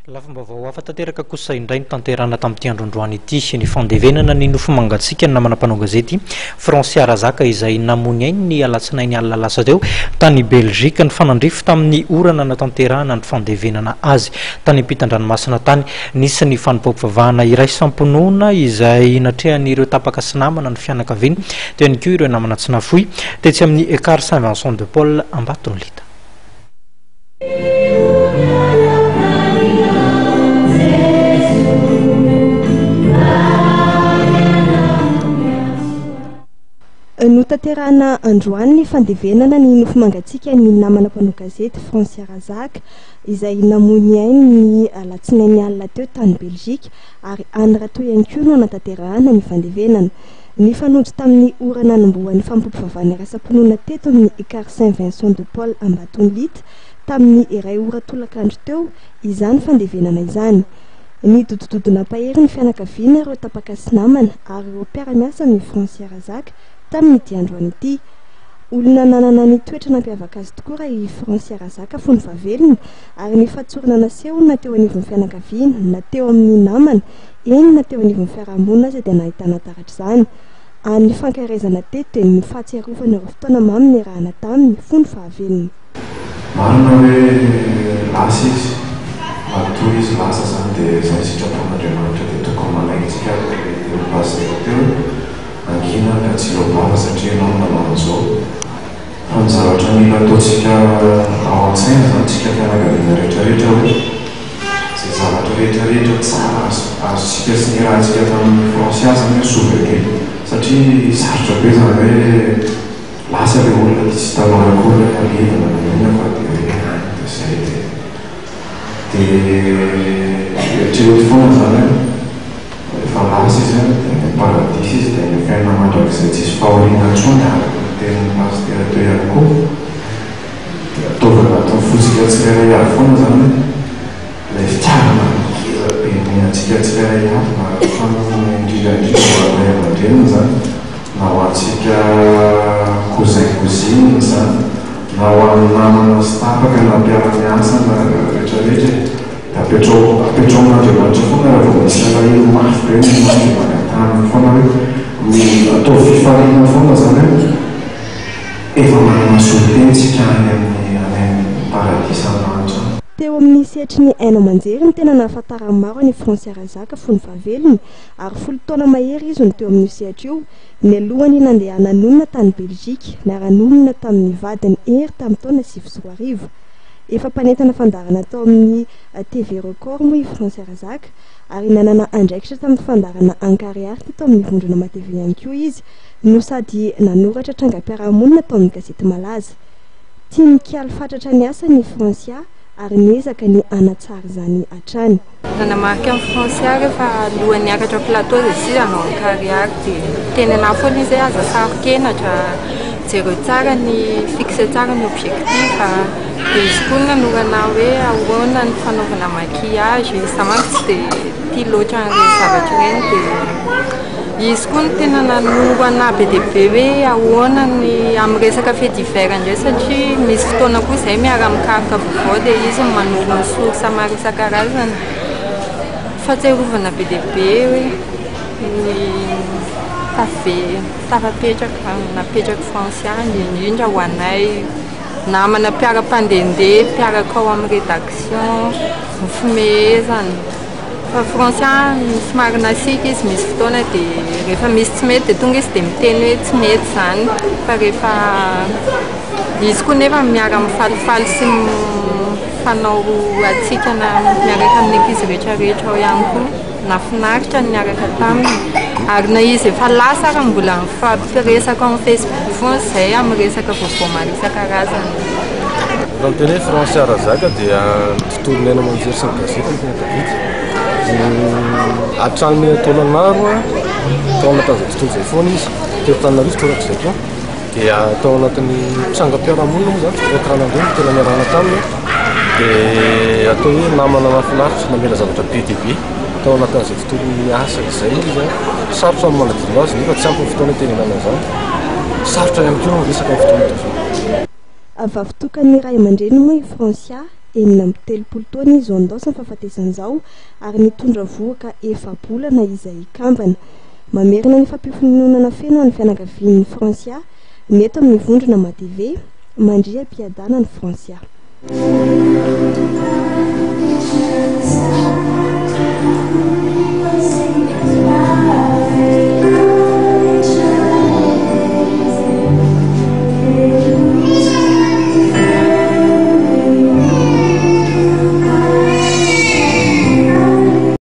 Lafim-baovao hafa tanteraka kosa indray notanterahina tamin'ity andro androany ity ny fandevenana ny nofo mangatsiaka ny namana mpanao gazety Francia Razaka izay namoy ny ainy ny alatsinainy alina lasa teo tany Belgique. Nifanandrify tamin'ny ora nanatanterahana ny fandevenana azy tany ampitan-dranomasina tany. Nisy ny fanompoam-pivavahana iraisam-pinoana izay natrehan'ireo tapaka sy namana ny fianakaviany, teo ihany koa ireo namana tsy nafoy tetsy amin'ny Ekar Saint Vincent de Paul Ambatonilita. Notanterahina androany ny fandevenana ny nofo mangatsiaka ny namana mpanao gazety Francia Razaka izay namoy ny ainy ny alatsinainy alina teo tany Belgique ary any rahateo ihany koa no hanatanterahana ny fandevenana. Nifanojo tamin'ny ora nanombohan'ny fampiompivavahana iraisam-pinoana teto amin'ny Ekar Saint Vincent de Paul Ambatonilita tamin'ny iray ora tolakandro teo izany fandevenana izany. Nidodododo nampahery ny fianakaviana ireo tapaka sy namana ary ireo mpiara-miasa amin'i Francia Razaka tamin'ity androany ity. Olona nanana ny toetra nampiavaka azy tokoa raha i Francia Razaka fony fahavelony ary ny fahatsorana nasehony na teo anivon'ny fianakaviana na teo amin'ny namana Eny na teo anivon'ny fiarahamonina aza dia nahitana taratra izany. Ary ny fankaherezana teto dia ny fahatsiarovana ireo fotoana mamy niarahana taminy fony fahavelony. Marina hoe lasa izy, matoa izy lasa izany dia izay ny sitrapon'Andriamanitra dia tokony manaiky tsika araka ilay tenin'i Pasitera teo hoe mangina ka tsy hiloa-bava satria ianao no nanao an'izao. Fa ny zavatra mila ataontsika ao an-tsaina izany tsika fianakaviana rehetra rehetra hoe izay zavatra rehetra rehetra tsara azo azontsika sy niarahantsika tamin'i Francia izany hoe souvenir satria sarotra be izany hoe lasa ilay olona dia tsy hitanao akory hoe alevina na inona fa dia hoe any dia izay dia dia eritrereto foana izany hoe Rehefa lasa izy an, dia any am-paradisa izy, dia any amin'ny fiainana mandrakizay tsisy fahoriana intsony araka ny tenin'ny pasitera teo ihany koa. Dia ataovy anatin'ny fontsika tsirairay avy foana izany hoe ilay fitiavana ngeza be omena antsika tsirairay avy na indrindra indrindra ho an'ny ray aman-dreniny izany, na ho antsika cousin cousine izany, na ho an'ny namana sy tapaka na mpiara-miasa na rehetra rehetra e. Apetrao apetrao amin'Andriamanitra foana raha vao misy alahelo mafy be ny aminao dia mangataha aminy foana hoe ataovy fifaliana foana zany hoe efa manana solontena tsika any amin'ny any amin'ny paradisa any lanitra any. Teo amin'ny sehatry ny haino aman-jery no tena nahafantaran'ny maro an'i Francia Razaka fony fahavelony, ary folo taona mahery izy no teo amin'io sehatra io, nialohan'ny nandehanany nonina tany Belgique, niara-nonina tamin'ny vadiny Hery tamin'ny taona 2009. Efa mpanentana fandaharana tao amin'ny TV Record moa i Francia Razaka ary nanana andraikitra tamin'ny fandaharana Ankarihary teto amin'ny Vondrona Matv ihany koa izy no sady nanoratra trangam-piarahamonina tao amin'ny gazety Malaza. Tia mikalo fatratra ny asany i Francia ary miezaka ny hanatsara izany hatrany. Nanamarika an'i Francia rehefa alohan'ny hiakatra plateau dia tsy izy hanao an-karihary dia niteny anah foana izy hoe aza saro-kenatra, jereo tsara ny, fixer tsara ny objectif dia izy koa no nanoro anah hoe ahoana ny fanaovana maquillage, izaho manko tsy dia tia loatra an'ireny zavatra ireny dia Izy koa no tena nanoro anah be dia be hoe ahoana ny amin'ny resaka fait divers indray satria misy fotoana koa izahay miara-mikaroka vaovao dia izy no manoro ny source maro isan-karazany. Fahatsiarovana be dia be hoe ny tave- tafapetraka napetrak'i Francia indrindra indrindra ho anay namana mpiara-mpandehandeha, mpiaraka ao amin'ny rédaction, ny fimehezana. Fa Francia somary nasiaka izy misy fotoana dia rehefa misy tsy mety dia tonga izy dia miteny hoe tsy mety izany fa rehefa izy koa nefa miara mifalifaly sy mifanao hatsikana miaraka amin'ny ankizy rehetra rehetra ao ihany koa. Nahafinaritra ny niaraka taminy ary na izy efa lasa ary mbola mifampiresaka ao amin'ny Facebook foana izay amin'ny resaka vaovao maro isan-karazany. Raha miteny hoe Francia Razaka dia ny tontolon'ny haino aman-jery sy ny gazety no tena tadidy. Hatrany Taolagnaro tao anatin'izay tontolo izay foana izy, teo Antananarivo torak'izay koa. Dia tao anatin'ny trangam-piarahamonina moa izany, tsy tao Antananarivo no tena niarahana taminy. Dia atao hoe namana mahafinaritra, namela zavatra be dia be tao anatin'izay tontolon'ny asa izay izy. Sarotra ny manadino azy nefa tsy ampy ny fotoana hitenenana an'izany. Sarotra ihany koa ny miresaka amin'ny fotoana toy izao. Vavitokan'ny ray aman-dreniny moa i Francia. 36 taona izy izao nilaozan'ny fahafatesana izao ary nitondra vohoka efa-bolana izay kambana. Mamerina ny fampiononana feno an'ny fianakavian'i Francia ny eto amin'ny vondrona Matv. Mandria am-piadanana Francia.